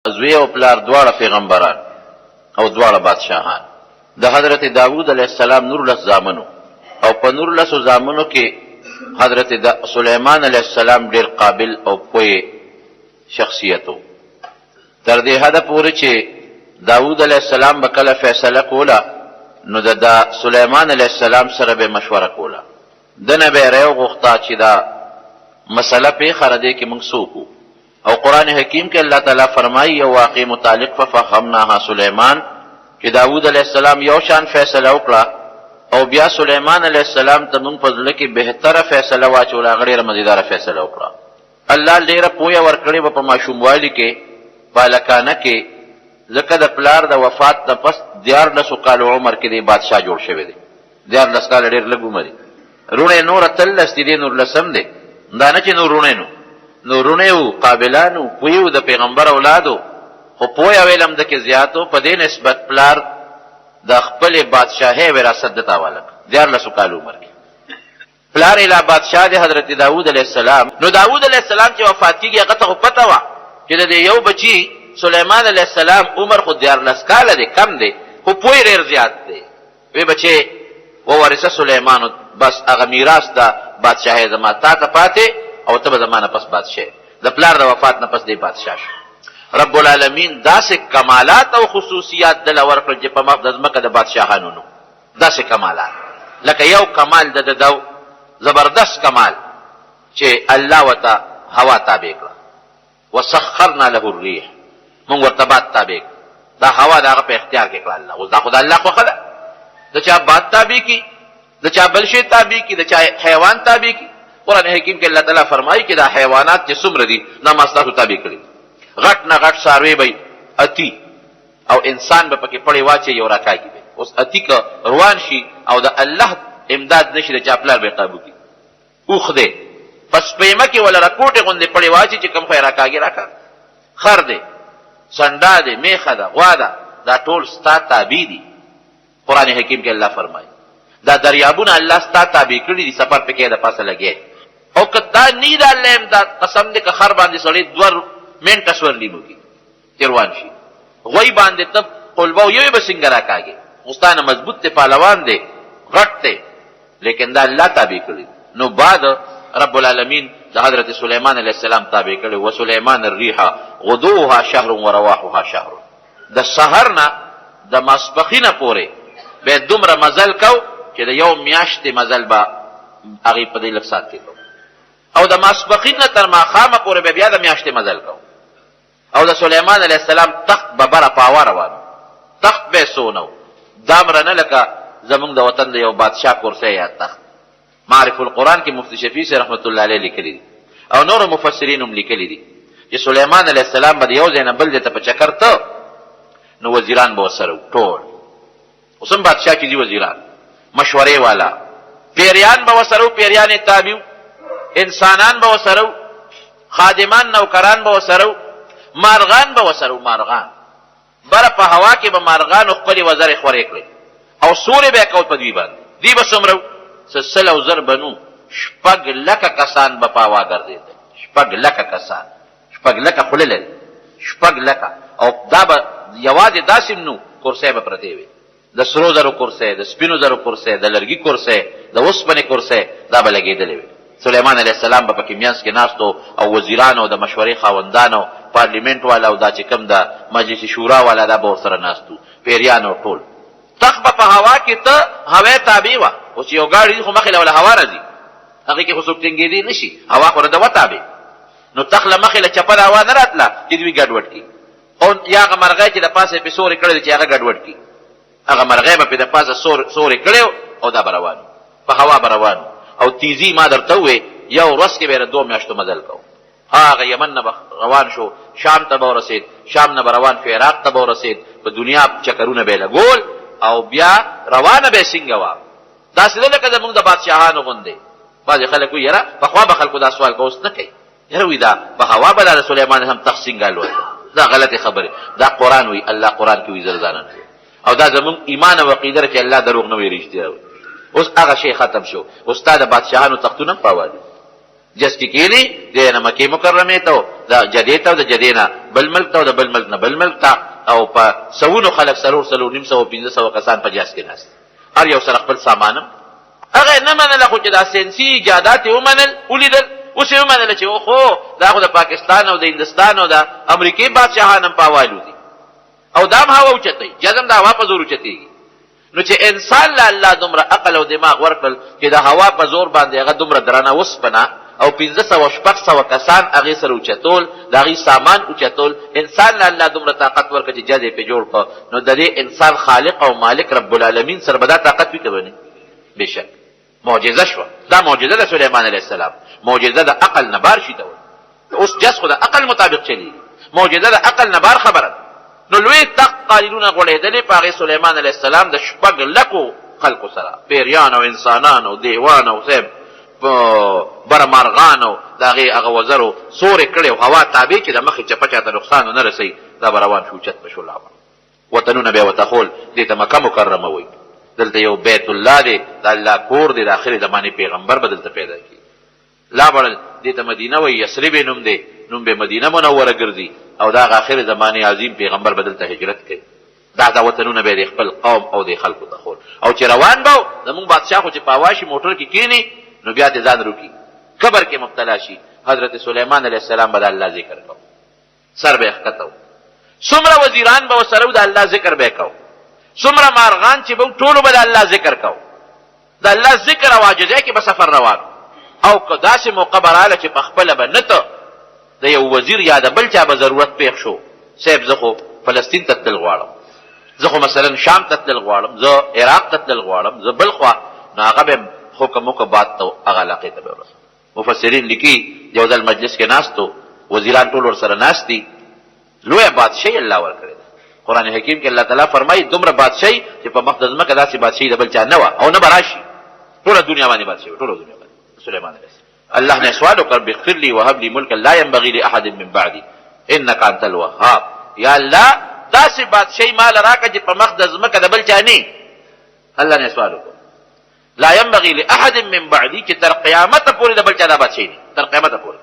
زوی او پلار دواړه پیغمبران او دواړه بادشاهان. د حضرت داود علیه السلام نورلس زامن وو او په نورلسو زامنو کې حضرت سلیمان علیه السلام ډېر قابل او پوه شخصیت و. تر دې حده پورې چې داود علیه السلام به کله فیصله کوله نو د سلیمان علیه السلام سره به مشوره کوله. ده نه به یې رایه وغوښته چې دا مسله پېښه ده، دې کې موږ څه وکړو؟ او قرآن حکیم کې الله تعالی فرمایي یو واقع متعلق ففهمناها سلیمان چې داود علیه السلام یو شان فیصله وکړه او بیا سلیمان علیه السلام ته مونږ په زړه کې بهتره فیصله واچوله، هغه ډېره مزیداره فیصله وکړه. الله ډېره پوهه ورکړې وه په ماشوموالي کې، په هلکانه کې، ځکه د پلار د وفات نه پس دیارلسو کالو عمر کې دی بادشاه جوړ شوی دی. 13 کاله ډېر لږ عمر دی. روڼه یې نور 18 دي، دی نورلسم دی. دا نه چې نور روڼه نو نو روڼه وو، قابلان وو، پوه وو، د پیغمبر اولاد وو، خو پوهه او علم ده کې زیات وو. په دې نسبت پلار د خپلې بادشاهۍ وراثت ده ته حواله کړ، دیارلسو کالو عمر کې پلار یې لا بادشاه دی حضرت داود علیه السلام. نو داود علیه السلام چې وفات کېږي هغه ته خو پته وه چې د دې یو بچي سلیمان علیه السلام عمر خو 13 کاله دی، کم دی، خو پوه ډېر زیات دی. وی بچې وورث سلیمان، بس هغه میراث د بادشاهۍ زما تا ته پاتې او ته به زما نه پس بادشاه. د پلار د وفات نه پس دی بادشاه شو. رب العالمین داسې کمالات او خصوصیات دله ورکړل چې په مخ د ځمکه د بادشاهانو نو داسې کمالات، لکه یو کمال د ده زبردست کمال چې الله ورته هوا تابع کړه. وسخرنا له الريح، مونږ ورته باد تابع کړ، دا هوا د هغه په اختیار کې کړه الله. اوس دا خو د الله خوښه ده، د چا باد تابع کړي، د چا بل شی تابع کړي، د چا حیوان تابع کړي. قرآن حکیم کې الله تعالی فرمایي چې دا حیوانات چې څومره دي دا ما ستاسو تابع کړي. غټ نه غټ څاروی به اتي او انسان به پکې پړې واچوي او راکاږي به. اوس اتي که روان شي او د الله امداد نشي، د چا پلار به قابو کړي؟ اوښ دی، په سپېمه کې وله رکوټې غوندې پړې واچي چې کوم خو راکاږي راکاږي. خر دی، سنډا دی، مېښه ده، غوا ده، دا ټول ستا تابع دي. قرآن حکیم کې الله فرمایي دا دریابونه الله ستا تابع کړي دي، سفر پکې د پاسه لګي. او که دا نی د الله امداد، قسم دی که خر باندې سړی دوه منټه سورلي وکړي چې روان شي، غوی باندې ته قلبه او یوې به څنګه راکاږې؟ خو ستا نه مضبوط دی، پهلوان دی، غټ دی، لیکن دا الله تابع کړي. نو بعد رب العالمین د حضرت سلیمان علیه السلام تابع کړي. وسلیمان الریح غدوها شهر ورواحها شهر، د سحر نه د ماسپښینه پورې به دومره مزل کو چې د یو میاشتې مزل به هغې په دې لږ ساعت کې کو، او د ماسپښین نه تر ماښامه پورې به بیا د میاشتې مزل کو. او د سلیمان علیه السلام تخت به بره په هوا روان و، تخت به یې څونه و، دامره نه لکه زمونږ د وطن د یو بادشاه کرسی یا تخت. معارف القرآن کې مفتي شفیع صاحب رحمة الله علیه لیکلي دي او نورو مفسرینو هم لیکلي دي چې سلیمان علیه السلام به د یو ځای نه بل ځای ته په چکر ته، نو وزیران به ورسره وو ټول. اوس هم بادشاه چې ځي وزیران، مشورې والا، پیریان به ورسره وو، پیریان یې تابع وو، انسانان به ورسره وو، خادمان نوکران به ورسره وو، مارغان به ورسره وو، مارغان بره په هوا کې به مارغانو خپلې وزرې خورې کړې او سورې به یې کول په دوی باندې. دوی به څومره وو؟ څه 100,000 به نو، 6 لکه کسان به په هوا ګرځېدل، 6 لکه کسان، 6 لکه خوله لري، 6 لکه. او دا به یوازې داسې هم نو، کرسۍ به پرتې وې، د سرو زرو کرسۍ، د سپینو زرو کرسۍ، د لرګي کرسۍ، د اوسپنې کرسۍ، دا به لګېدلې وې. سلیمان علیه السلام به پکې مینځ کې ناست او وزیران او د مشورې خاوندان او پارلیمنټ والا او دا چې کوم د مجلس شورا والا دا به ورسره ناست وو، پیریان او ټول. تخت به په هوا کې ته هوا تابع وه. اوس چې یو ګاډي خو مخې له وله هوا راځي، هغې کې خو څوک ټینګېدی نه شي، هوا خو نه ده وتابع. نو تخت له مخې له چپه د هوا نه راتله چې دوی ګډوډ کړي، او یا هغه مرغۍ چې د پاسه یې پرې سورې کړی دی چې هغه ګډوډ کړي. هغه مرغۍ به پرې د پاسه سورې کړی او دا به روان په هوا به روان. او تیزی ما درته ووې، یو ورځ کې به یې د دوو میاشتو مزل کوو. هغه یمن نه به روان شو، شام ته به ورسېد، شام نه به روان شو، عراق ته به ورسېد، په دنیا چکرونه به یې لګول او بیا روانه به یې څنګه وه؟ داسې نه لکه زمونږ د بادشاهانو غوندې. بعضې خلک وایي یاره پخوا به خلکو دا سوال کوه، اوس نه کوي. یاره وایي دا په هوا به دا د سلیمان هم تخت څنګه الوته؟ دا غلطې خبرې. دا قرآن وایي، الله قرآن کې وایي، زه ځانه نه. او دا زمونږ ایمان او عقیده ده چې الله دروغ نه وایي، رښتیا وایي. اوس هغه شی ختم شو، اوس ستا د بادشاهانو تختونه هم په هوا دي. جس کې کېني، دی نه مکې مکرمې ته، د جدې ته او د جدې نه بل ملک ته او د بل ملک نه بل ملک ته، او په سوونو خلک، څلور، 450، 500 کسان په جهاز کې ناست دي، هر یو سره خپل سامان هم. هغه یې نه منله، خو چې دا ساینسي ایجادات یې ومنل، ولیدل، اوس یې ومنله چې اوخو دا خو د پاکستان او د هندوستان او د امریکې بادشاهان هم په هوا الوځي او دا هم هوا اوچتوي، جهاز هم د هوا په زور اوچتېږي. نو چې انسان له الله دومره عقل او دماغ ورکړل چې د هوا په زور باندې هغه دومره درنه وسپنه او 500، 600 کسان هغې سره اوچتول، د هغوی سامان اوچتول، انسان له الله دومره طاقت ورکړ چې جز یې پرې جوړ کړ، نو د دې انسان خالق او مالک رب العالمین سره به دا طاقت وي که به نه وي؟ بېشک معجزه شوه، دا معجزه ده سلیمان علیه السلام، معجزه د عقل نه بار شي ته وایي. اوس جز خو د عقل مطابق چلیږي، معجزه د عقل نه بار خبره ده. نو لوی تخت قالینونه غوړېدلې په هغې سلیمان علیه السلام د شپږ لکو خلکو سره، پیریان او انسانان او دیوان او صاحب بره مارغان او د هغې هغه وزرو سورې کړې او هوا تابع چې د مخې چپه چاته نقصان ونه رسوي، دا به روان شو، اوچت به شو لاړ. وطنونه به یې ورته ښول، دې ته مکه مکرمه وایي، دلته یو بیت الله دی، د الله کور دی، د اخرې زمانې پیغمبر به دلته پیدا کېږي. لاړل، دې ته مدینه وایي، یثرب یې نوم دی، نوم به یې مدینه منوره ګرځي او د هغه اخرې زمانې عظیم پیغمبر به دلته هجرت کوي. دا دا وطنونه به یې د خپل قوم او دې خلکو ته ښول او چې روان به و، زموږ بادشاه خو چې په هوا شي، موټر کې کېني، نو بیا ترې ځان روکي، کبر کې مبتلا شي، حضرت سلیمان علیه السلام به د الله ذکر کاوه. سر به یې ښکته و، څومره وزیران به ورسره وو د الله ذکر به یې کاوه، څومره مارغان چې به وو ټولو به د الله ذکر کاوه، د الله ذکر او عاجزۍ کې به سفر روان. او که داسې موقع به راله چې په خپله به نه ته د یو وزیر یا د بل چا به ضرورت پېښ شو، صاحب زه خو فلسطین ته تلل غواړم، زه خو مثلا شام ته تلل غواړم، زه عراق ته تلل غواړم، زه بل خوا، نو هغه به حکم وکړ باد ته هغه علاقې ته به ورسوم. مفسرین لیکي، یو ځل مجلس کې ناست و، وزیران ټول ورسره ناست دي، لویه بادشاهي الله ورکړې ده. قرآن حکیم کې الله تعالی فرمایي، دومره بادشاهي چې په مخ د ځمکه داسې بادشاهي د بل چا نه وه او نه به راشي. ټوله دنیا باندې بادشاهي وه، ټوله دنیا باندې سلیمان علیه السلام. الله نه سوال وکړ، رب اغفر لي وهب لي ملکا لا ينبغي لاحد من بعدي انك انت الوهاب. یا الله داسې بادشاهي مال راکړه چې په مخ د ځمکه د بل چا نه. الله نه سوال وکړ، لا ينبغي لاحد من بعدي، چې تر قیامت پورې د بل چا دا بادشاهي نه، تر قیامت پورې.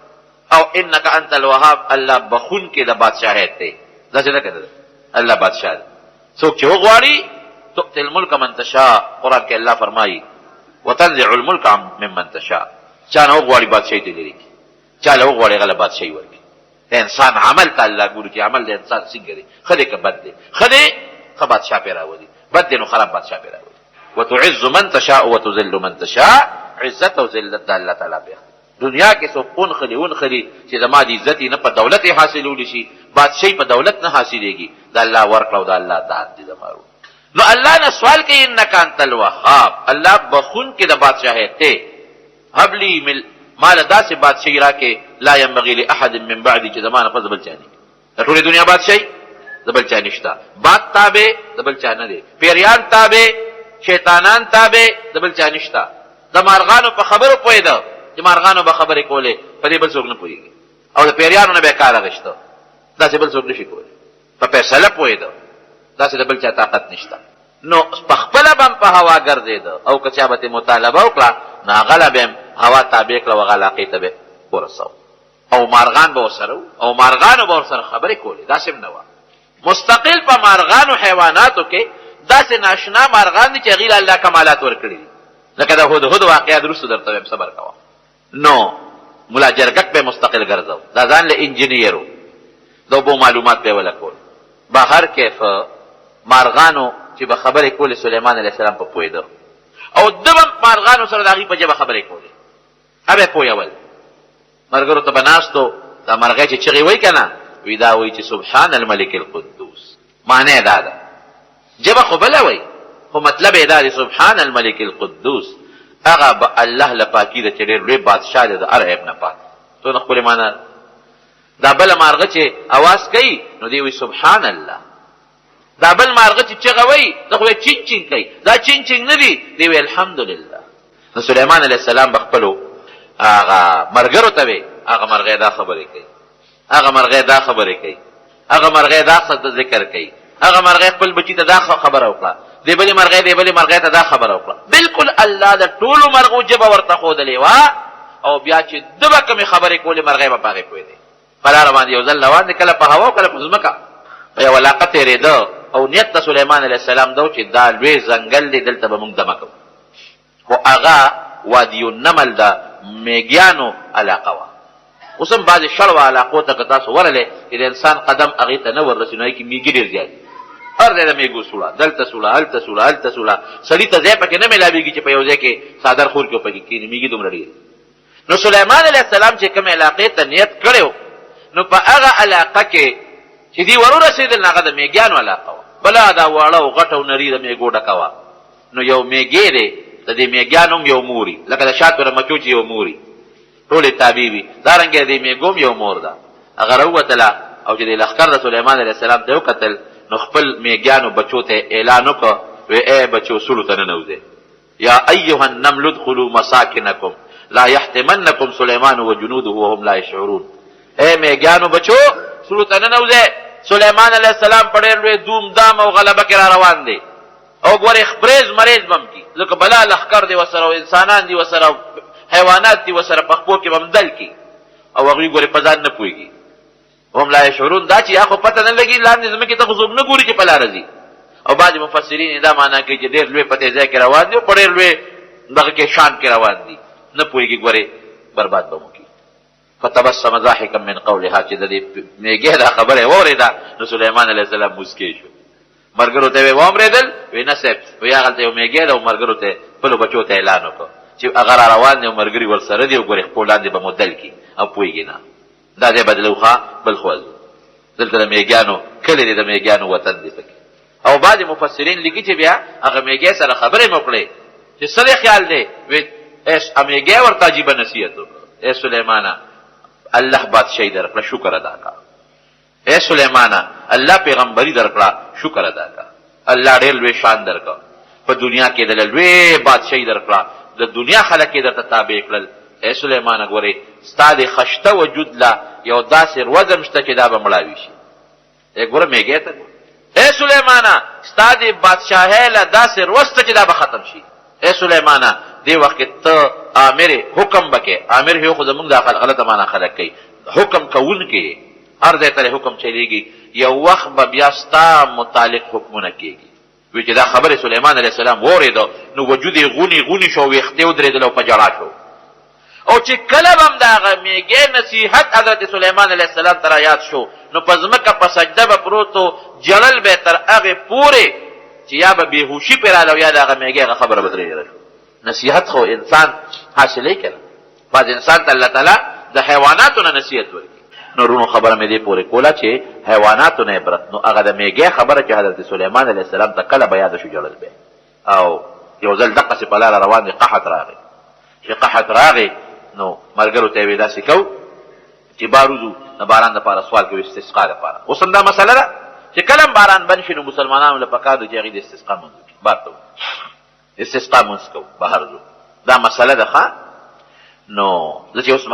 او انک انت الوهاب، الله بخون کې د بادشاهت دی، داسې نه کنه الله بادشاه دی، څوک چې وغواړي تؤتي الملک من تشاء، قرآن کې الله فرمایي وتنزع الملک ممن تشاء، چا نه وغواړي بادشاهي ته لري، چا له وغواړي هغه له بادشاهي ورکړي. د انسان عمل ته الله ګوري چې عمل د انسان څنګه دی، ښه دی که بد دی، ښه دی ښه بادشاه پرې راولي، بد دی نو خراب بادشاه پرې راولي. وتعز من تشاء وتذل من تشاء، عزت او ذلت د الله تعالی په اختیار. دنیا کې څوک اونخلي اونخلي چې زما د عزت نه په دولت یې حاصلولی شي، بادشاهي په دولت نه حاصلېږي، د الله ورکړه او د الله داد دی زما ورور. نو الله نه سوال کوي انک انت الوهاب، الله بخښونکی د بادشاهۍ دی، هب لي مل مال داسې بادشاهي راکې لا ينبغي لاحد من بعدي، چې زما نه پس بل چا نه، د ټولې دنیا بادشاهي د بل چا نشته، باد تابع د بل چا نه دی، پیریان تابع، شیطانان تابع د بل چا نشته. د مارغانو په خبرو پوهېده چې مارغانو به خبرې کولې، په دې بل څوک نه پوهېږي، او د پیریانو نه به یې کار اخیسته، داسې بل څوک نشي کولی. په فیصله پوهېده، داسې د بل چا طاقت نشته. نو په خپله به هم په هوا ګرځېده او که چا به ترې مطالبه وکړه نو هغه له به هم هوا تابع کړه او هغه علاقې ته به ورسوه. او مارغان به ورسره وو او مارغانو به ورسره خبرې کولې، داسې هم نه وه. مستقل په مارغانو حیواناتو کې داسې ناشنا مارغان دي چې هغوی له الله کمالات ورکړي دي، لکه د هدهد واقعه وروسته درته وایم، صبر کوه. نو ملا جرګک به مستقل ګرځاو، دا ځان له انجنیر و، د اوبو معلومات به یې ولکول. بهر کیف مارغانو چې به خبرې کولې سلیمان علیه السلام په پوهېده او ده به مارغانو سره د هغوی په ژبه خبرې کولې، هغه به یې پوهول. ملګرو ته به ناست و، دا مرغۍ چې چغې وایي که نه، وي دا وایي چې سبحان الملک القدوس، معنی یې دا ده، ژبه خو بله وایي خو مطلب یې دا دی سبحان الملک القدوس، هغه به الله له پاکي ده چې ډېر لوی بادشاه دی، د هر عیب نه پاک. څونه ښکلې معنی ده. دا بله مارغه چې اواز کوي نو دی وایي سبحان الله، دا بل مارغه چې چغه وایي دا خو چینګ چینګ کوي، دا چینګ چینګ نه دي، دی وایي الحمدلله. نو سلیمان علیه السلام به خپلو هغه ملګرو ته وی، هغه مرغۍ دا خبرې کوي، هغه مرغۍ دا خبرې کوي، هغه مرغۍ دا ذکر کوي، هغه مرغۍ خپل بچي ته دا خبره وکړه، دې بلې مرغۍ دې بلې مرغۍ ته دا خبره وکړه. بالکل الله د ټولو مرغو ژبه ورته ښودلې وه او بیا چې ده به کومې خبرې کولې مرغۍ به په هغې پوهېدې. په لاره باندې یو ځل روان دی، کله په هوا او کله په ځمکه. په یوه علاقه تېرېده او نیت د سلیمان علیه السلام دا و چې دا لوی ځنګل دی، دلته به موږ دمه کوو. خو هغه وادي النمل د میږیانو علاقه وه. اوس هم بعضې شړو علاقو ته که تاسو ورغلئ چې د انسان قدم هغې ته نه وررسي، نو هغې کې میږي ډېر زیات دي. هر ځای د میږو سوړه، دلته سوړه، هلته سوړه، هلته سوړه، سړي ته ځای پکې نه میلاوېږي چې په یو ځای کې څادر خور کړي او پکې کښېني، میږي دومره ډېر دي. نو سلیمان علیه السلام چې کومې علاقې ته نیت کړی و، نو په هغه علاقه کې چې دوی ورورسېدل، نو هغه د میږیانو علاقه وه، بلا دا واړه او غټ او نري د میږو ډکه وه. نو یو میږی دی، د دې میږیانو هم یو مور وي، لکه د شاتو د مچو چې یو مور وي، ټولې تابع وي، دارنګه د دې میږو هم یو مور ده. هغه راووتله او چې د لښکر د سلیمان علیه السلام ته یې وکتل، نو خپل میږیانو بچو ته یې اعلان وکړ، وایي ای بچو سوړو ته ننوځئ. یا ایها النمل ادخلوا مساکنکم لا یحطمنکم سلیمان وجنوده وهم لا یشعرون. ای میږیانو بچو سړو ته ننوځئ، سلیمان علیه السلام په ډېر لوی دوم دام او غلبه کې را روان دی او ګورې خپرېز مرېز به هم کړي، ځکه بلا لښکر دی ورسره او انسانان دي ورسره او حیوانات دي ورسره، په خپو کې به هم دل کړي او هغوی ګورې په ځان نه پوهېږي. هم لا یشعرون، دا چې یا خو پته نه لګي، لاندې ځمکې ته خو څوک نه ګوري چې په لاره ځي. او بعضې مفسرین یې دا معنا کوي چې ډېر لوی په تېزۍ کې روان دي او په ډېر لوی دغه کې شان کې روان دي، نه پوهېږي ګورې برباد به مو کړي. فتبسم ضاحکا من قولها، چې د دې میږې دا خبره یې واورېده نو سلیمان علیه السلام موسکی شو. ملګرو ته یې وامرېدل، وی نه صاحب، وی هغلته یو میږی ده او ملګرو ته خپلو بچو ته اعلان وکړ چې هغه را روان دی او ملګري ورسره دي او ګورې خپو لاندې به مو دل کړي او پوهېږي نه. دا ځای بدلو ښه بل خوا ځو، دلته د میږیانو کلی دی، د میږیانو وطن دی پکې. او بعضې مفسرین لیکي چې بیا هغه میږی سره خبرې مې وکړې چې څه دې خیال دی، وی میږی ورته عجیبه نصیحت وکړ، ای سلیمانه الله بادشاهي درکړه شکر ادا کړه، ای سلیمانه الله پیغمبري درکړه شکر ادا کړه، الله ډېر لوی شان درکړ، په دنیا کې دله لوی بادشاهي درکړه، د دنیا خلک یې درته تابع کړل، ای سلیمانه ګورې ستا دې خشته وجود له یو داسې روزم شته چې دا به مړاوي شي. ای ګوره میږی ته ګوره. ای سلیمانه ستا دې بادشاهۍ له داسې روز شته چې دا به ختم شي. ای سلیمانه دې وخت کې ته آمر یې، حکم به کوې، آمر هیو خو زموږ دا غلطه معنا خلک کوي، حکم کوونکی یې، هر ځای ته حکم چلیږي، یو وخت به بیا ستا متعلق حکمونه کیږي. وی چې دا خبرې سلیمان علیه السلام واورېده نو وجود یې غوني غوني شو، ویښتې ودرېدل او په ژړا شو. او چې کله به هم د هغه میږی نصیحت حضرت سلیمان علیه السلام ته را یاد شو نو په ځمکه په سجده به پروت و، ژړل به یې تر هغې پورې چې یا به بېهوشي پرې راله او یا د هغه میږی هغه خبره به ترې هېره شوه. نصیحت خو انسان حاصلوي که نه؟ بعض انسان ته الله تعالی د حیواناتو نه نصیحت ورکړي. نو وروڼو خبره مې دې پورې کوله چې حیواناتو نه عبرت، نو هغه د میږی خبره چې حضرت سلیمان علیه السلام ته کله به یاده شو ژړل به یې. او یو ځل دقسې په لاره روان دی، قحط راغی، چې قحط راغی نو ملګرو ته یې وې داسې کوو چې بار وځو د باران دپاره سوال کوو استسقا دپاره. اوس هم دا مسله ده چې کله هم باران بند شي نو مسلمانانو له پکار دی چې هغوی د استسقا لمونځ وکړي، بار ته وځي استسقا لمونځ کوو بهر ځو، دا مسله ده. ښه نو زه چې اوس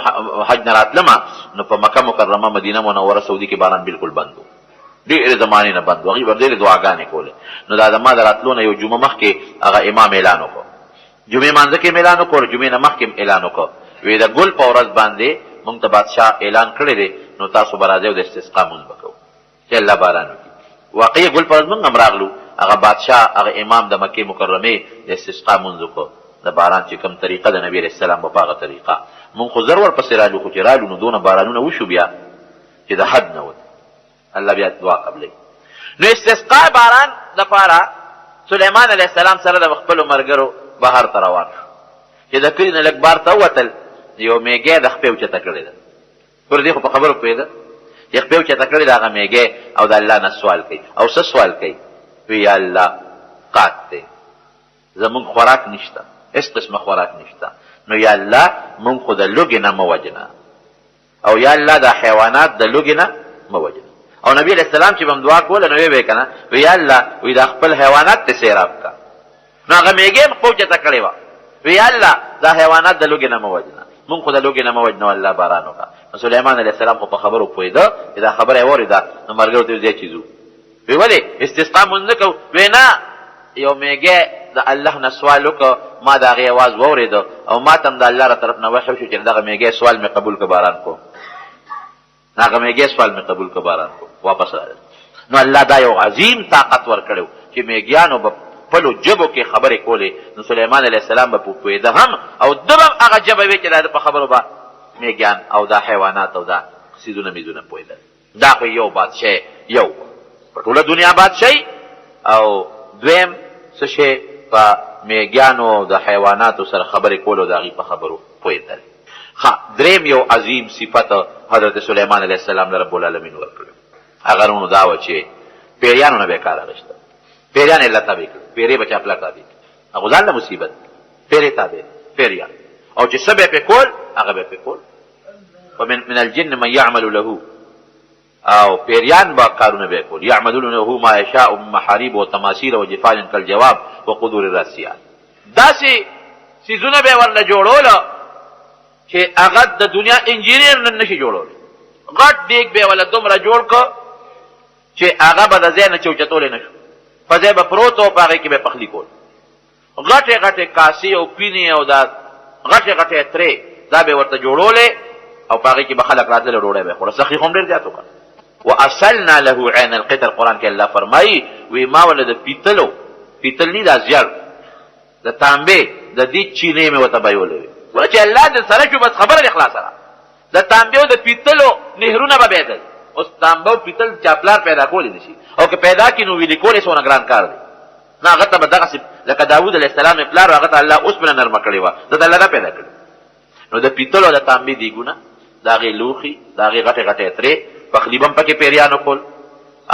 حج نه راتلم نو په مکه مکرمه مدینه منوره سعودي کې باران بالکل بند و، ډېرې زمانې نه بند و، هغوی به ډېرې دعاګانې کولې. نو دا د ما د راتلو نه یو جمعه مخکې هغه امام اعلان وکړ، جمعې مانځه کې اعلان وکړ، جمعې نه مخکې هم اعلان وکړ، وی د ګل په ورځ باندې مونږ ته بادشاه اعلان کړی دی نو تاسو به راځئ او د استسقا مونځ به کوو چې الله باران وکړي. واقعي ګل په ورځ مونږ هم راغلو، هغه بادشاه هغه امام د مکې مکرمې د استسقا مونځ وکړ، د باران چې کوم طریقه د نبی علیه السلام وه په هغه طریقه مونږ خو زر ورپسې رالو، خو چې رالو نو دونه بارانونه وشو بیا چې د حد نه وت، الله بیا دعا قبلوي. نو استسقا باران دپاره سلیمان علیه السلام سره د خپلو ملګرو بهر ته روان شو، چې د کلي نه لږ بار ته ووتل یو میږی د خپې اوچته کړې ده، پر دې خو په خبرو پوهېده چې خپې اوچته کړې ده هغه میږی او د الله نه سوال کوي. او څه سوال کوي؟ وی یا الله قات دی، زمونږ خوراک نشته، هېڅ قسمه خوراک نشته، نو یا الله مونږ خو د لوږې نه مه وژنه، او یا الله دا حیوانات د لوږې نه مه وژنه. او نبی علیه السلام چې به هم دعا کوله نو وی به یې که نه، وی یا الله وی دا خپل حیوانات ته سیراب کړه. نو هغه میږی هم خپه اوچته کړې وه، وی یا الله دا حیوانات د لوږې نه مه وژنه، مونږ خو د لوږې نه مه وژنه الله باران وکړه. نو سلیمان علیه السلام خو په خبرو پوهېده چې دا خبره یې واورېده، نو ملګرو ته یې ویل ځئ چې ځو. وی ولې استسقا مونځ نه کوو؟ وی نه، یو میږی د الله نه سوال وکړ، ما د هغې اواز واورېده او ما ته هم د الله له طرف نه وحی وشو چې دغه میږی سوال مې قبول کړ باران کوم. هغه میږی سوال مې قبول کړ، باران کو واپس راغلل. نو الله دا یو عظیم طاقت ورکړی و چې میږیانو به خپلو ژبو کې خبرې کولې، نو سلیمان علیه السلام به پرې پوهېده هم او ده به هم هغه ژبه وې چې د ده په خبرو به میږیان او دا حیوانات او دا څیزونه میزونه پوهېدل. دا خو یو بادشاهي یو په ټوله دنیا بادشاهي او دویم څه شی په میږیانو او د حیواناتو سره خبرې کول او د هغوی په خبرو پوهېدل. ښه دریم یو عظیم صفت حضرت سلیمان علیه السلام له رب العالمین ورکړی هغه رونو دا وه چې پیریانو نه به کار اخیسته، پیریان یې الله تابع کړل، پیرې به چا پلار تابع کړي، هغه ځان له مصیبت پیرې تابع پیریان او چې څه به یې پرې کول هغه به یې پرې کول. ومن من الجن من يعمل له او پیریان به کارونه به کول، يعملون له ما يشاء من محاريب وتماثيل وجفان كالجواب وقدور الراسيات، داسې څیزونه به ورله جوړول چې هغه د دنیا انجینر نن نشي جوړولی. غټ دیګ به وله دومره جوړ کړ چې هغه به د ځای نه چوچتولی نه شو، په ځای به پروت او په هغې کې به پخلی کول. غټې غټې کاسې او پینې او دا غټې غټې ترې دا به ورته جوړولې او په هغې کې به خلک راتلل او ډوډۍ به یې خوړه. سخي خو هم ډېر زیات وکړ. واسلنا له عین القطر، قرآن کې الله فرمایي وی ما وله د پیتلو، پیتل نی دا زیړ د تانبې د دې چینې مې ورته بیولې وې. ګوره چې الله دې سره شو بس خبره دې خلاصه ده. د تانبې او د پیتلو نهرونه به بهېدل. اوس تانبه او پیتل چا پلار پیدا کولی نه شي او که پیدا کړي نو ویلي کول یې څونه ګران کار دی. نه هغه ته به دغسې لکه داود علیه السلام یې پلار و، هغه ته الله اوسپنه نرمه کړې وه، ده ته الله دا پیدا کړې. نو د پیتلو او د تانبې دیګونه، د هغې لوښي، د هغې غټې غټې ترې، پخلي به هم پکې پیریانو کول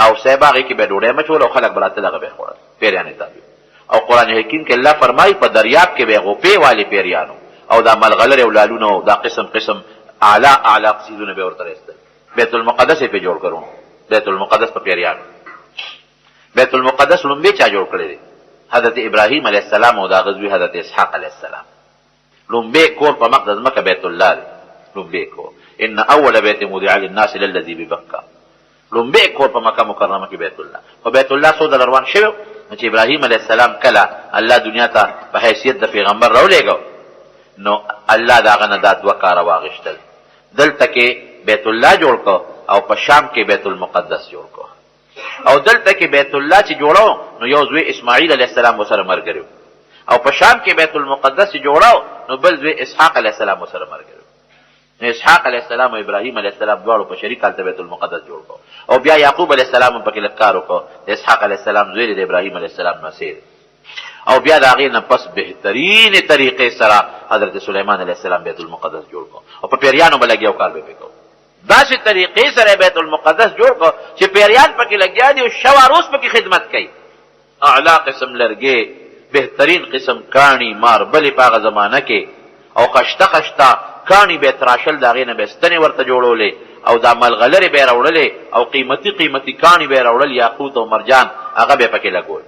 او صاحب هغې کې به یې ډوډۍ مچوله او خلک به راتلل هغه به یې خوړل، پیریان یې تابع وو. او قرآن حکیم کې الله فرمایي په دریاب کې به یې غوپې والې پیریانو او دا ملغلرې او لالونه او دا قسم قسم اعلی اعلی څیزونه به یې ورته راایستل. بیت المقدس یې پرې جوړ کړو، بیت المقدس په پیریانو. بیت المقدس لومبی چا جوړ کړی دی؟ حضرت ابراهیم علیه السلام او د هغه زوی حضرت اسحاق علیه السلام. لومبی کور په مخ د ځمکه بیت الله دی، لومبی کور، ان اول بیت وضع للناس للذي ببکه، لومبی کور په مکه مکرمه کې بیت الله. خو بیت الله څو ځله روان شوی نو چې ابراهیم علیه السلام کله الله دنیا ته په حیثیت د پیغمبر راولېږه نو الله د هغه نه دا دوه کاره واخیستل، دلته کې بیت الله جوړ کړ او په شام کې بیت المقدس جوړ کړ. او دلته کې بیت الله چې جوړو نو یو زوی اسماعیل علیه السلام ورسره ملګری او په شام کې بیت المقدس چې جوړو نو بل زوی اسحاق علیه السلام ورسره ملګری. نو اسحاق علیه السلام او ابراهیم علیه السلام دواړو په شریک هلته بیت المقدس جوړ کړ او بیا یعقوب علیه السلام هم پکې لږ کار وکړ. د اسحاق علیه السلام زوی دی، د ابراهیم علیه السلام نمسی دی. او بیا د هغې نه پس بهترینې طریقې سره حضرت سلیمان علیه السلام بیت المقدس جوړ کړ او په پیریانو به لګیا او کار به پرې کوو. داسې طریقې سره بیت المقدس جوړ کړ چې پیریان پکې لګیا دي او شوه روز پکې خدمت کوي. اعلی قسم لرګی، بهترین قسم کاڼي، ماربلې په هغه زمانه کې او خشته خشته کاڼي به یې تراشل، د هغې نه به یې ستنې ورته جوړولې او دا ملغلرې به یې راوړلې او قیمتي قیمتي کاڼي به یې راوړل، یاقوت او مرجان، هغه به یې پکې لګول.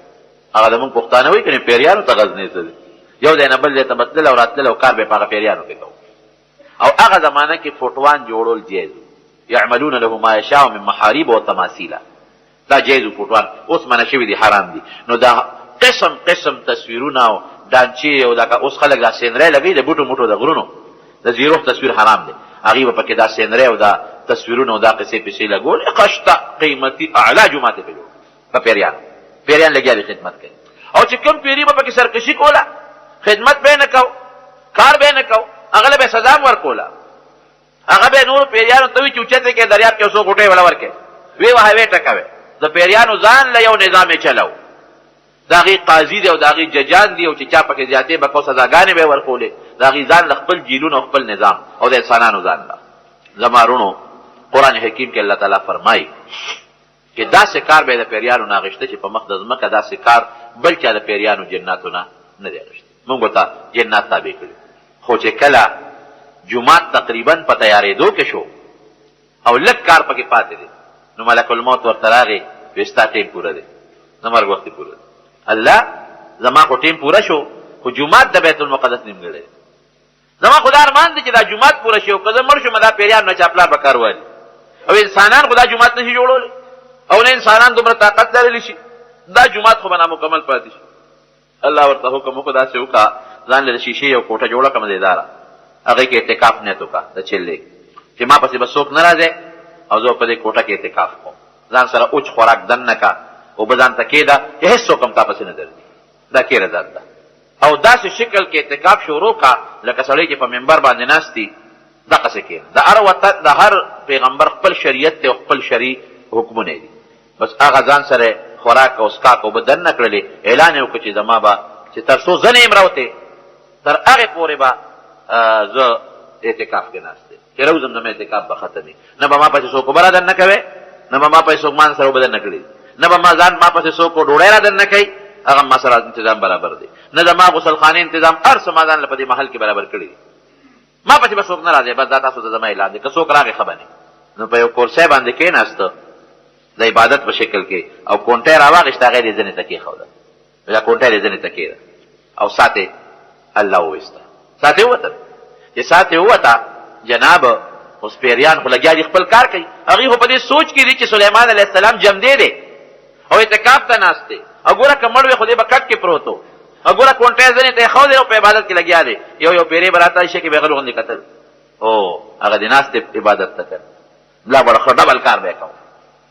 هغه زموږ پښتانه وایي کنې پیریانو ته غزنې څه دي، یو ځای نه بل ځای ته به تلل او راتلل او کار به یې په هغه پیریانو کې کوو. او هغه زمانه کې فوټوان جوړول جایز وو، یعملون له ما یشاء من محاریب و تماثیل، دا جایز وو فوټوان، اوس منع شوي دي، حرام دي. نو دا قسم قسم تصویرونه او ډانچې او دا اوس خلک دا سینری لګوي د بوټو موټو د غرونو د زیروح تصویر حرام دی، هغوی به پکې دا سینری او دا تصویرونه او دا قصې پسې لګولې، خشته قیمتي اعلی جومات یې پرې جوړ کړ. په پیریانو پیریان لګیا دي خدمت کوي او چې کوم پیری به پکې سرکشي کوله، خدمت به نه کو، کار به نه کو، هغه له به سزا هم ورکوله. هغه به نورو پیریانو ته وي چې اوچتې کې دریاب کې څو غوټۍ وله ورکې وی وهه وی ټکوي. د پیریانو ځان له یو نظام یې چلو، د هغې قاضي دی او د هغې ججان دي او چې چا پکې زیاتې به کو سزاګانې به یې ورکولې. د هغې ځان له خپل جیلونه او خپل نظام او د انسانانو ځان له. زما وروڼو، قرآن حکیم کې الله تعالی فرمایي چې داسې کار به یې د پېریانو نه اخیسته چې په مخ د ځمکه داسې کار بل چا د پېریانو جناتو نه نه دی اخیستی. مونږ ورته جنات تابع کړي. خو چې کله جومات تقریبا په تیارېدو کې شو او لږ کار پکې پاتې دی نو ملک الموت ورته راغی وی ستا ټیم پوره دی، د مرګ وخت پوره دی. الله زما خو ټیم پوره شو خو جومات د بیت المقدس نیمګړی دی. زما خو دا ارمان دی چې دا جومات پوره شي او که زه مړ شم دا پیریان نه چا پلار به کار والي او انسانان خو دا جومات نشي جوړولی او نه انسانان دومره طاقت لرلی شي، دا جومات خو به نامکمل پاتې شي. الله ورته حکم وکړو داسې وکړه ځان له د شیشې یو کوټه جوړه کړه مزېداره، هغې کې اعتکاف نیت وکړه د چلې چې ما پسې به څوک نه راځی او زه به په دې کوټه کې اعتکاف کوم. ځان سره اوچ خوراک دننه که، اوبه ځان ته کېږده چې هېڅوک هم تا پسې نه درځي. دا کېره ځان ته او داسې شکل کې اعتکاف شروع که لکه سړی چې په منبر باندې ناست وي، دقسې کېنه. د هر وطن د هر پیغمبر خپل شریعت دی او خپل شرعي حکمونه دي. بس هغه ځان سره خوراک او څښاک اوبه دننه کړلې، اعلان یې وکړ چې زما به چې تر څو زه نه یم راوتی تر هغې پورې به زه اعتکاف کې ناست یم، چې راوځم زما اعتکاف به ختم وي، نه به ما پسې څوک اوبه را دننه کوي، نه به ما پسې څوک مان سره اوبه دننه کړي، نه به ما ځان ما پسې څوک ډوډۍ را دننه کوي، هغه ما سره انتظام برابر دی، نه زما غسلخانې انتظام، هر څه ما ځان له په دې محل کې برابر کړي دي. ما پسې به څوک نه راځي، بس دا تاسو ته زما اعلان دی، که څوک راغی ښه به نه. نو په یو کورسۍ باندې کېناسته د عبادت په شکل کې او کونټه یې راواخیسته، هغه یې دې زنې ته کېښوده، دا کونټه یې دې زنې ته کېږده او سات یې الله وویسته، سات یې ووتل. چې سات یې ووته جناب اوس پیریان خو لګیا دي خپل کار کوي، هغوی خو په دې سوچ کې دي چې سلیمان علیه السلام جمدی دی او اعتکاف ته ناست دی او ګوره که مړ وی خو دی به کټ کې پروت و او ګوره کونټه یې زنې ته ایښودې او په عبادت کې لګیا دی. یو یو پیری به راته شي کې به یې غلو غوندې کتل، او هغه دی ناست دی عبادت ته کړ، ملا به ښه ډبل کار به یې کاوه.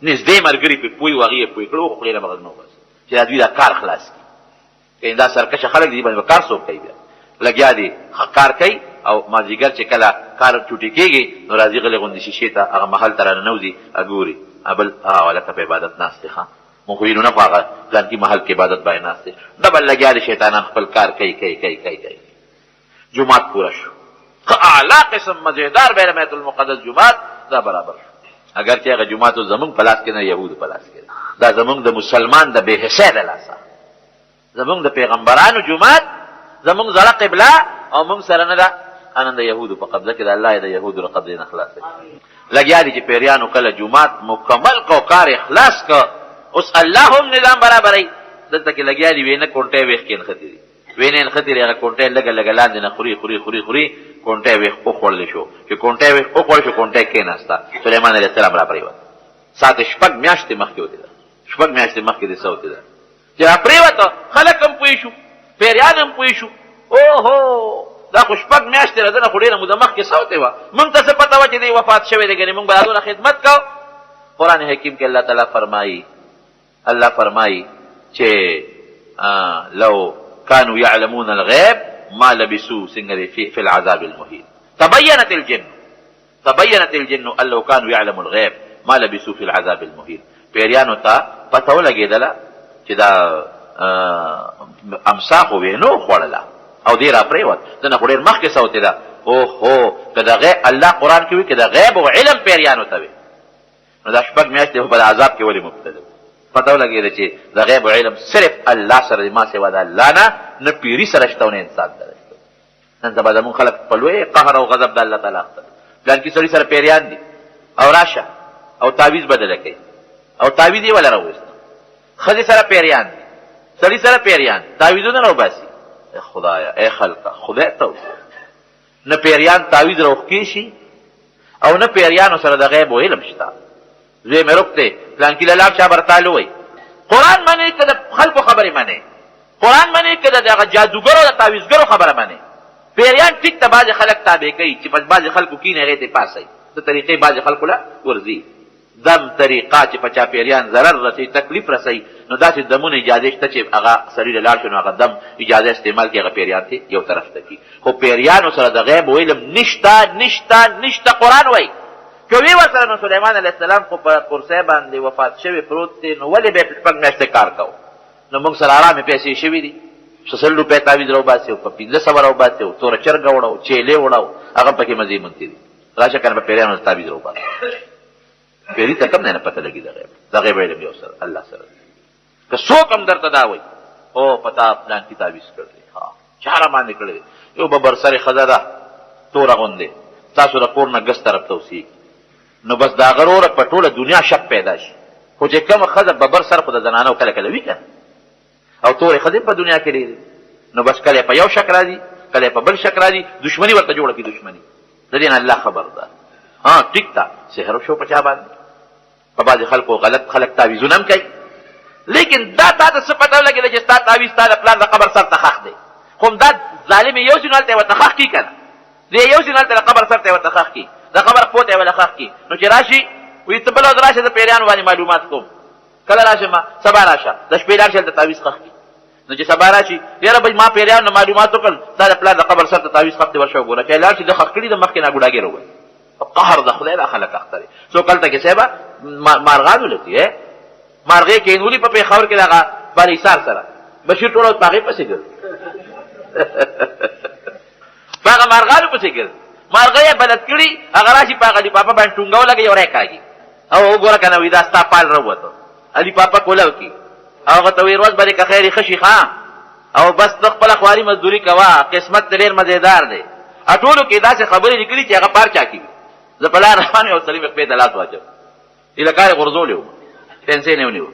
نږدې ملګري پرې پوه وو، هغوی یې پوه کړو، خو خولې نه به غږ نه وباسي چې دا دوی دا کار خلاص کړي، کنې دا سرکشه خلک دي، باندې به کار څوک کوي؟ بیا لګیا دي کار کوي او مازدیګر چې کله کار چوټي کېږي نو راځي غلې غوندې شیشې ته هغه محل ته راننوځي، ګوري بل هغه هلکه په عبادت ناست دی، ښه مونږ خو وینو نه، خو هغه پلانکي محل کې عبادت باندې ناست دی، ډبل لګیا دي شیطانان خپل کار کوي کوي کوي کوي کوي. جومات پوره شو، ښه اعلی قسم مزیدار به بیت المقدس جومات دا برابر شو. اګر چې هغه جومات زمونږ په لاس کې نه، یهودو په لاس کې ده، دا زمونږ د مسلمان د بې حسۍ د لاسه، زمونږ د پیغمبرانو جومات، زمونږ زړه قبله او مونږ سره نه ده، نن د یهودو په قبضه کې ده. الله یې د یهودو له قبضې نه خلاص کړي. لګیا دي چې پیریانو کله جومات مکمل کو، کار یې خلاص کړ، اوس الله هم نظام برابروي. دلته کې لګیا دي وینه کونټې ویښ کې نښتې دي، وینې نښتې دي، هغه کونټې لږه لږه لاندې نه خوري خوري خوري خوري، کونټې ویښ وخوړل شو، چې کونټې ویښ وخوړل شو، کونټې کېناسته، سلیمان علیه السلام را پرېوت. ساعت شپږ میاشتې مخکې وتې ده، شپږ میاشتې مخکې دې څه وتې ده چې را پرېوته، خلک هم پوه شو، پیریان هم پوه شو، اوهو دا خو شپږ میاشتې له ده نه خو ډېره موده مخکې سوتې وه، موږ ته څه پته وه چې دی وفات شوی دی، ګنې موږ به دا دونه خدمت کاوه. قرآن حکیم کې الله تعالی فرمایي، الله فرمایي چې لو کانو یعلمون الغیب ما لبثوا څنګه دی فی العذاب المهین. تبینت الجن، تبینت الجن ان لو کانوا یعلموا الغیب ما لبثوا فی العذاب المهین. پیریانو ته پته ولګېدله چې دا امسا خو وینو خوړله او دی را پرېوت، ده نه خو ډېر مخکې سوتې ده. اوهو که د غیب، الله قرآن کې وایي که د غیب او علم پیریانو ته وي نو دا شپږ میاشتې خو په عذاب کې ولې مبتلا وو؟ پته ولګېده چې د غیب علم صرف الله سره دی، ما سوا د الله نه نه پیري سره شته او نه انسان سره شته. نن سبا زموږ خلک په لوی قهر او غضب د الله تعالی اخته دي. پلانکي سړي سره پیریان دي او راشه او تعویذ بدله کوي او تعویذ یې وله راوویسته. ښځې سره پیریان دي، سړي سره پیریان، تعویذونه راوباسي. ای خدایه، ای خلکه، خدای ته وګوره، نه پیریان تعویذ راوښکې شي او نه پیریانو سره د غیب علم شته. زوی مې رک دی، پلانکي له لاړ شه برتال ووایي. قرآن منې که د خلکو خبرې منې؟ قرآن منې که د دغه جادوګرو د تعویذګرو خبره منې؟ پیریان ټیک ته بعضې خلک تابع کوي چې په بعضې خلکو کینې هغې ته یې پاڅوي، د طریقې بعضې خلکو له ورځي. دم طریقه چې په چا پیریان ضرر رسوي، تکلیف رسوي، نو داسې دمونه اجازې شته چې هغه سړي له لاړ شي نو هغه دم اجازه استعمال کړي، هغه پیریان ترې یو طرف ته کړي. خو پیریانو سره د غیب علم نشته، نشته، نشته. قرآن وایي که وي ورسره نو سلیمان علیه السلام خو په کرسۍ باندې وفات شوی پروت دی، نو ولې به یې شپږ میاشتې کار کاوه؟ نو موږ سره ارامې پیسې شوې دي، په سل روپۍ تعویذ راوباسي او په 500 راوباسي او توره چرګه وړه او چیلې وړه او هغه هم پکې مزې مونتې دي. راشه کنه په پیریانو تعویذ راوباسي. پیری ته کوم ځای نه پته لګي د غیب؟ د غیب علم یو سره الله سره دی. که څوک هم درته دا وایي او په تا پلانکي تعویذ کړی دی، ها چا را باندې کړی دی، یو ببر سرې ښځه ده توره غوندې ستاسو د کور نه ګس طرف ته اوسېږي، نو بس د هغه وروره په ټوله دنیا شک پیدا شي. خو چې کومه ښځه ببر سر خو د زنانو کله کله وي که نه، او تورې ښځې په دنیا کې ډېرې، نو بس کله په یو شک راځي کله په بل شک راځي، دښمني ورته جوړه کړي. دښمني د دې نه الله خبر ده. ها ټیک ده سحر شو په چا باندې، په بعضې خلکو غلط خلک تعویذونه هم کوي، لیکن دا تا ته څه پته ولګېده چې ستا تعویذ ستا د پلار د قبر سر ته ښخ دی؟ خو همدا ظالم یې یوسي نو هلته یې ورته ښخ کړي که نه، دی یې یوسي نو هلته د قبر سر ته یې ورته ښخ کړي، د قبر پښو ته یې ورله ښخ کړي، نو چې راشي وی ته بله ورځ راشه، زه پیریانو باندې معلومات کوم. کله راشم؟ سبا راشه. د شپې لاړ شي، هلته تعویذ ښخ کړي. نو چې سبا راشي، یاره بھائی، ما پیریانو نه معلومات وکړل، ستا د پلار د قبر سر ته تعویذ ښخ دی، ورشه وګوره. چې لاړ شي، ده ښخ کړي، د مخکې نه ګوډاګی راوباسي. په قهر د خدای دا خلک اخته دي. څوک هلته کې صاحبه مارغانو لتي مارغې کېنولي په پېښور کې دغه بالیسار سره بشیر ټوله ورځ په هغې پسې ګرځي، په هغه مارغانو پسې ګرځي. مارغه یې بلد کړي، هغه راشي، په هغه لفافه باندې ټونګه ولګوي او راکاږي او وګوره که نه، وایي دا ستا پال راووتو. لفافه کولاو کړي او هغه ته وایي، ورځ به دې که خیر ښه شي ښه، او بس ته خپله خواري مزدوري کوه، قسمت دې ډېر مزېدار دی. ټولو کې داسې خبرې لیکلي چې هغه په هر چا کې وي. زه په لار روان یم، یو سړي مې خپې ته لاس واچوه، ایله کار یې غورځولی وم، پنسې نه ونیو.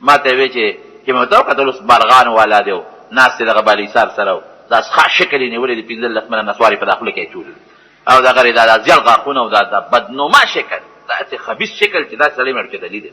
ما ته یې وی چې مې ورته وکتل، اوس بارغانو والا دی او ناست دی دغه بالیسار سره او دا ښه شکل یې نیولی دی، 15 منه نسوار یې په دا خوله کې اچولي دي او دغه دا زیړ غاښونه او دا بدنما شکل، داسې خبیث شکل چې داسې سړی مې ورچېته لیدلی.